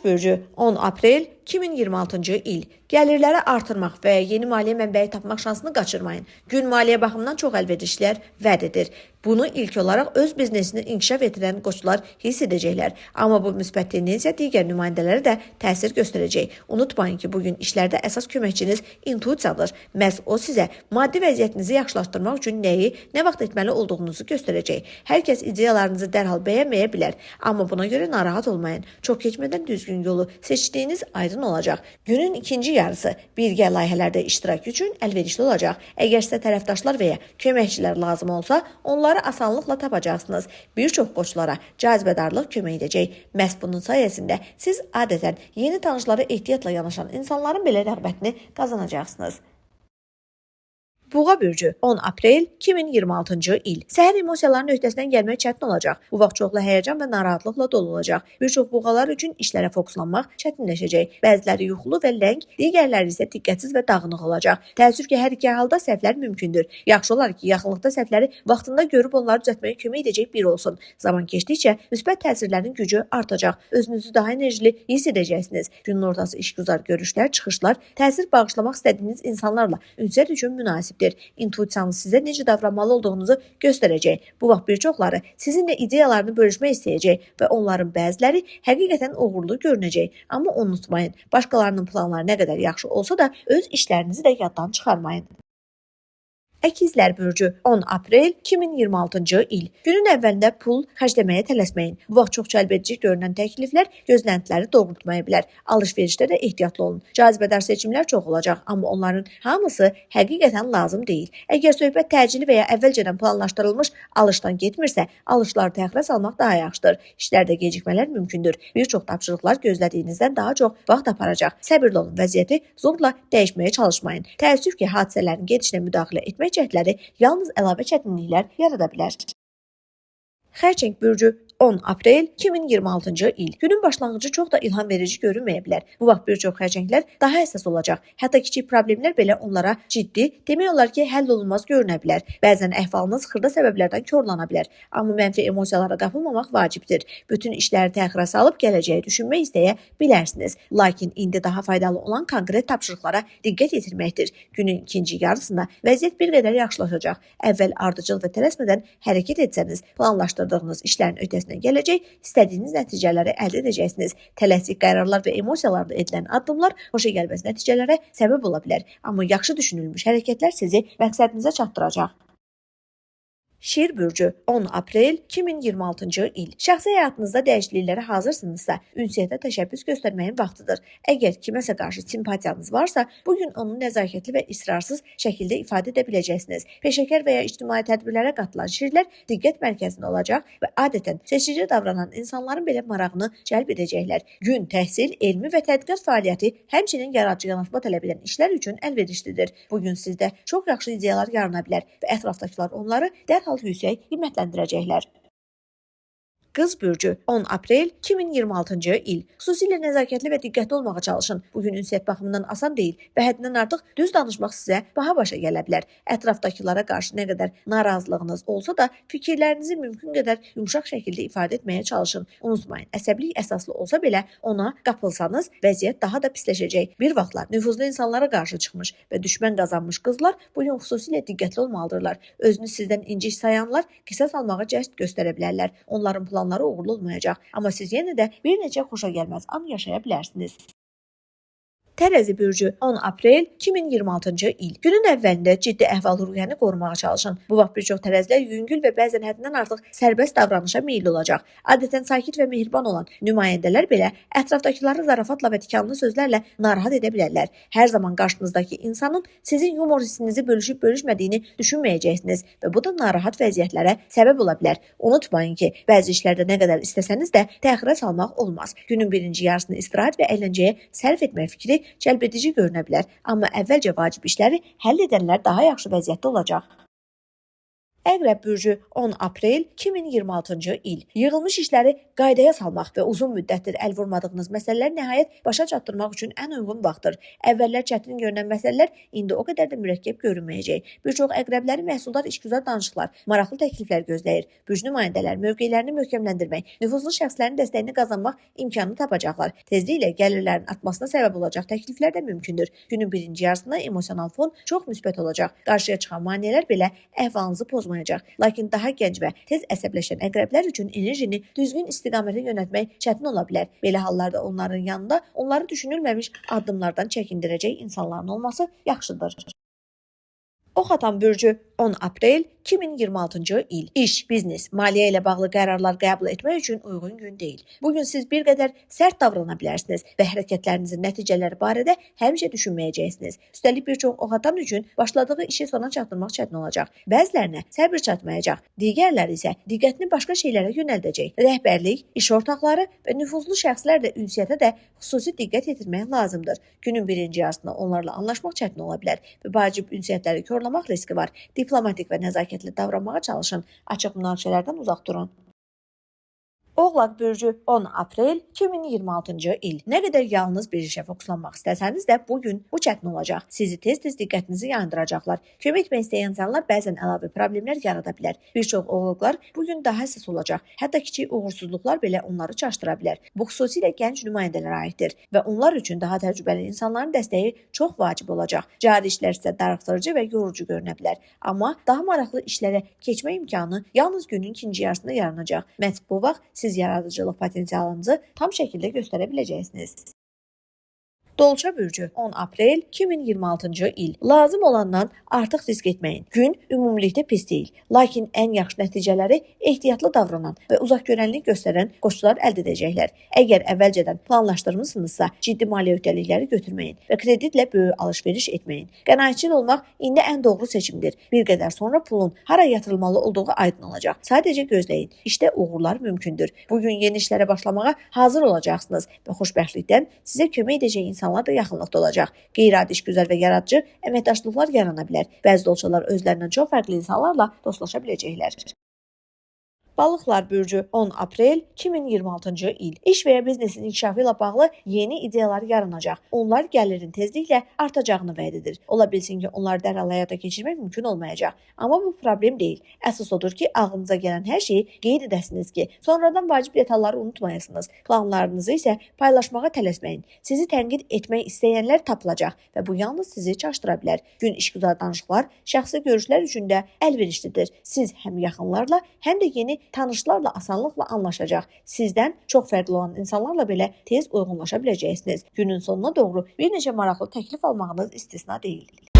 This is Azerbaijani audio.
Qoç bürcü, 10 aprel 2026-cı il. Gəlirləri artırmaq və ya yeni maliyyə mənbəyi tapmaq şansını qaçırmayın. Gün maliyyə baxımından çox əlverişlər vəd edir. Bunu ilk olaraq öz biznesini inkişaf etdirən qoçlar hiss edəcəklər. Amma bu müsbət tendensiya digər nümayəndələrə də təsir göstərəcək. Unutmayın ki, bugün işlərdə əsas köməkçiniz intuisiyadır. Məhz o sizə maddi vəziyyətinizi yaxşılaşdırmaq üçün nəyi, nə vaxt etməli olduğunuzu göstərəcək. Hər kəs ideyalarınızı dərhal bəyənməyə bilər, amma buna görə narahat olmayın. Çox keçmədən düzgün yolu seçdiyiniz aydın olacaq. Günün ikinci yarısı birgə layihələrdə iştirak üçün əlverişli olacaq. Əgər sizə tərəfdaşlar və ya köməkçilər lazım olsa, onları asanlıqla tapacaqsınız. Bir çox qoçlara cazibədarlıq kömək edəcək. Məhz bunun sayəsində siz adətən yeni tanışlara ehtiyatla yanaşan insanların belə rəğbətini qazanacaqsınız. Buğa bürcü, 10 aprel 2026-cı il. Səhər emosiyaların öhdəsindən gəlmək çətin olacaq. Bu vaxt çoxlu həyəcan və narahatlıqla dolu olacaq. Bir çox buğalar üçün işlərə fokuslanmaq çətinləşəcək. Bəziləri yuxulu və ləng, digərləri isə diqqətsiz və dağınıq olacaq. Təəssüf ki, hər iki halda səhvlər mümkündür. Yaxşı olar ki, yaxınlıqda səhvləri vaxtında görüb onları düzəltməyə kömək edəcək biri olsun. Zaman keçdikcə müsbət təsirlərin gücü artacaq. Özünüzü daha enerjili hiss edəcəksiniz. Günün ortası işgüzar görüşlər, çıxışlar, təsir bağışlamaq istədiyiniz insanlarla ünsiyyət üçün münasibdir. İntuisiyanız sizə necə davranmalı olduğunuzu göstərəcək. Bu vaxt bir çoxları sizinlə ideyalarını bölüşmək istəyəcək və onların bəziləri həqiqətən uğurlu görünəcək. Amma unutmayın, başqalarının planları nə qədər yaxşı olsa da öz işlərinizi də yaddan çıxarmayın. Əkizlər bürcü, 10 aprel 2026-cı il. Günün əvvəlində pul xərcləməyə tələsməyin. Bu vaxt çox cəlbedici görünən təkliflər gözləntiləri doğrultmaya bilər. Alış-verişdə də ehtiyatlı olun. Cazibədar seçimlər çox olacaq, amma onların hamısı həqiqətən lazım deyil. Əgər söhbət təcili və ya əvvəlcədən planlaşdırılmış alışdan getmirsə, alışları təxirə salmaq daha yaxşıdır. İşlərdə gecikmələr mümkündür. Bir çox tapşırıqlar gözlədiyinizdən daha çox vaxt aparacaq. Səbirli olun, vəziyyəti zorla dəyişməyə çalışmayın. Təəssüf ki, hadisələrin gedişinə müdaxilə etmək cəhdləri yalnız əlavə çətinliklər yarada bilər. Xərçəng bürcü, 10 aprel 2026-cı il. Günün başlanğıcı çox da ilham verici görünməyə bilər. Bu vaxt bir çox xərçənglər daha həssas olacaq. Hətta kiçik problemlər belə onlara ciddi, demək olar ki, həll olunmaz görünə bilər. Bəzən əhvalınız xırda səbəblərdən korlana bilər. Amma mənfi emosiyalara qapılmamaq vacibdir. Bütün işləri təxirə salıb gələcəyi düşünmək istəyə bilərsiniz. Lakin indi daha faydalı olan konkret tapşırıqlara diqqət yetirməkdir. Günün ikinci yarısında vəziyyət bir qədər yaxşılaşacaq. Əvvəl ardıcıl və tələsmədən hərəkət etsəniz, planlaşdırdığınız işlərin öhdəsindən gələcək, istədiyiniz nəticələri əldə edəcəksiniz. Tələsik qərarlar və emosiyalarla edilən addımlar xoşagəlməz nəticələrə səbəb ola bilər. Amma yaxşı düşünülmüş hərəkətlər sizi məqsədinizə çatdıracaq. Şir bürcü, 10 aprel 2026-cı il. Şəxsi həyatınızda dəyişikliklərə hazırsınızsa, ünsiyyətə təşəbbüs göstərməyin vaxtıdır. Əgər kiməsə qarşı simpatiyanız varsa, bu gün onu nəzakətli və israrsız şəkildə ifadə edə biləcəksiniz. Peşəkar və ya ictimai tədbirlərə qatılan şirlər diqqət mərkəzində olacaq və adətən seçici davranan insanların belə marağını cəlb edəcəklər. Gün təhsil, elmi və tədqiqat fəaliyyəti, həmçinin yaradıcı yanaşma tələb edən işlər üçün əlverişlidir. Bu gün sizdə çox yaxşı ideyalar yarana bilər və ətrafdakılar onları dərhal yüksək qiymətləndirəcəklər. Qız bürcü, 10 aprel 2026-cı il. Xüsusilə nəzakətli və diqqətli olmağa çalışın. Bu gün ünsiyyət baxımından asan deyil və həddindən artıq düz danışmaq sizə baha başa gələ bilər. Ətrafdakılara qarşı nə qədər narazılığınız olsa da fikirlərinizi mümkün qədər yumşaq şəkildə ifadə etməyə çalışın. Unutmayın, əsəbilik əsaslı olsa belə ona qapılsanız vəziyyət daha da pisləşəcək. Bir vaxtlar nüfuzlu insanlara qarşı çıxmış və düşmən qazanmış qızlar bu gün xüsusilə diqqətli olmalıdırlar. Özünü sizdən incik sayanlar qisas almağa cəhd göstərə bilərlər. Onların planları uğurlu olmayacaq. Amma siz yenə də bir neçə xoşagəlməz an yaşaya bilərsiniz. Tərəzi bürcü, 10 aprel 2026-cı il. Günün əvvəlində ciddi əhval-ruhiyyəni qorumağa çalışın. Bu vaxt bir çox tərəzilər yüngül və bəzən həddindən artıq sərbəst davranışa meyilli olacaq. Adətən sakit və mehriban olan nümayəndələr belə ətrafdakıları zarafatla və tikanlı sözlərlə narahat edə bilərlər. Hər zaman qarşınızdakı insanın sizin yumor hissinizi bölüşüb bölüşmədiyini düşünməyəcəksiniz və bu da narahat vəziyyətlərə səbəb ola bilər. Unutmayın ki, bəzi işlərdə nə qədər istəsəniz də təxirə salmaq olmaz. Günün birinci yarısını istirahət və əyləncəyə sərf etmək fikri cəlbedici görünə bilər, amma əvvəlcə vacib işləri həll edənlər daha yaxşı vəziyyətdə olacaq. Əqrəb bürcü, 10 aprel 2026-cı il. Yığılmış işləri qaydaya salmaq və uzun müddətdir əl vurmadığınız məsələləri nəhayət başa çatdırmaq üçün ən uyğun vaxtdır. Əvvəllər çətin görünən məsələlər indi o qədər də mürəkkəb görünməyəcək. Bir çox əqrəbləri məhsuldar işgüzar danışıqlar, maraqlı təkliflər gözləyir. Bürc nümayəndələri mövqelərini möhkəmləndirmək, nüfuzlu şəxslərin dəstəyini qazanmaq imkanını tapacaqlar. Tezliklə gəlirlərin artmasına səbəb olacaq təkliflər də mümkündür. Günün birinci yarısında emosional fon çox müsbət olacaq. Qarşıya çıxan maneələr belə əhvalınızı pozmayacaq. Lakin daha gənc və tez əsəbləşən əqrəblər üçün enerjini düzgün istiqamətə yönəltmək çətin ola bilər. Belə hallarda onların yanında onları düşünülməmiş addımlardan çəkindirəcək insanların olması yaxşıdır. Ox atan bürcü 10 aprel 2026-cı il. İş, biznes, maliyyə ilə bağlı qərarlar qəbul etmək üçün uyğun gün deyil. Bu gün siz bir qədər sərt davrana bilərsiniz və hərəkətlərinizin nəticələri barədə həmişə düşünməyəcəksiniz. Üstəlik bir çox ox atan üçün başladığı işi sona çatdırmaq çətin olacaq. Bəzilərinə səbir çatmayacaq, digərləri isə diqqətini başqa şeylərə yönəldəcək. Rəhbərlik, iş ortaqları və nüfuzlu şəxslərlə ünsiyyətə də xüsusi diqqət yetirmək lazımdır. Günün birinci yarısında onlarla anlaşmaq çətin ola bilər və vacib ünsiyyətləri korlamaq riski var. Diplomatik və nəzakətli davranmağa çalışın. Açıq münaqişələrdən uzaq durun. Oğlaq bürcü 10 aprel 2026-cı il. Nə qədər yalnız bir işə fokuslanmaq istəsəniz də bu gün bu çətin olacaq. Sizi tez-tez diqqətinizi yayındıracaqlar. Kömək etmək istəyən insanlar bəzən əlavə problemlər yarada bilər. Bir çox oğlaqlar bu gün daha həssas olacaq. Hətta kiçik uğursuzluqlar belə onları çaşdıra bilər. Bu xüsusilə gənc nümayəndələrə aiddir və onlar üçün daha təcrübəli insanların dəstəyi çox vacib olacaq. Cari işlər sizə darıxdırıcı və yorucu görünə bilər. Amma daha maraqlı işlərə keçmə imkanı yalnız günün ikinci yarısında yaranacaq. Məhz bu vaxt siz yaradıcılıq potensialınızı tam şəkildə göstərə biləcəksiniz. Dolça bürcü 10 aprel 2026-cı il. Lazım olandan artıq risk etməyin. Gün ümumilikdə pis deyil. Lakin ən yaxşı nəticələri ehtiyatlı davranan və uzaqgörənlik göstərən qoçlar əldə edəcəklər. Əgər əvvəlcədən planlaşdırmısınızsa, ciddi maliyyə öhdəlikləri götürməyin və kreditlə böyük alış-veriş etməyin. Qənaətçil olmaq indi ən doğru seçimdir. Bir qədər sonra pulun hara yatırılmalı olduğu aydın olacaq. Sadəcə gözləyin. İşdə uğurlar mümkündür. Bu gün yeni işlərə başlamağa hazır olacaqsınız və xoşbəxtlikdən sizə kömək edəcək insanlar da yaxınlıqda olacaq. Qeyri-adi işgüzar və yaradıcı əməkdaşlıqlar yarana bilər. Bəzi dolçalar özlərindən çox fərqli insanlarla dostlaşa biləcəklər. Balıqlar bürcü 10 aprel 2026-cı il. İş və ya biznesin inkişafı ilə bağlı yeni ideyalar yaranacaq. Onlar gəlirin tezliklə artacağını vəd edir. Ola bilsin ki, onları dərhal həyata keçirmək mümkün olmayacaq. Amma bu problem deyil. Əsas odur ki, ağlınıza gələn hər şeyi qeyd edəsiniz ki, sonradan vacib detalları unutmayasınız. Planlarınızı isə paylaşmağa tələsməyin. Sizi tənqid etmək istəyənlər tapılacaq və bu yalnız sizi çaşdıra bilər. Gün işgüzar danışıqlar, şəxsi görüşlər üçün də əlverişlidir. Siz həm yaxınlarla, həm də yeni tanışlarla asanlıqla anlaşacaq. Sizdən çox fərqli olan insanlarla belə tez uyğunlaşa biləcəksiniz. Günün sonuna doğru bir neçə maraqlı təklif almağınız istisna deyil.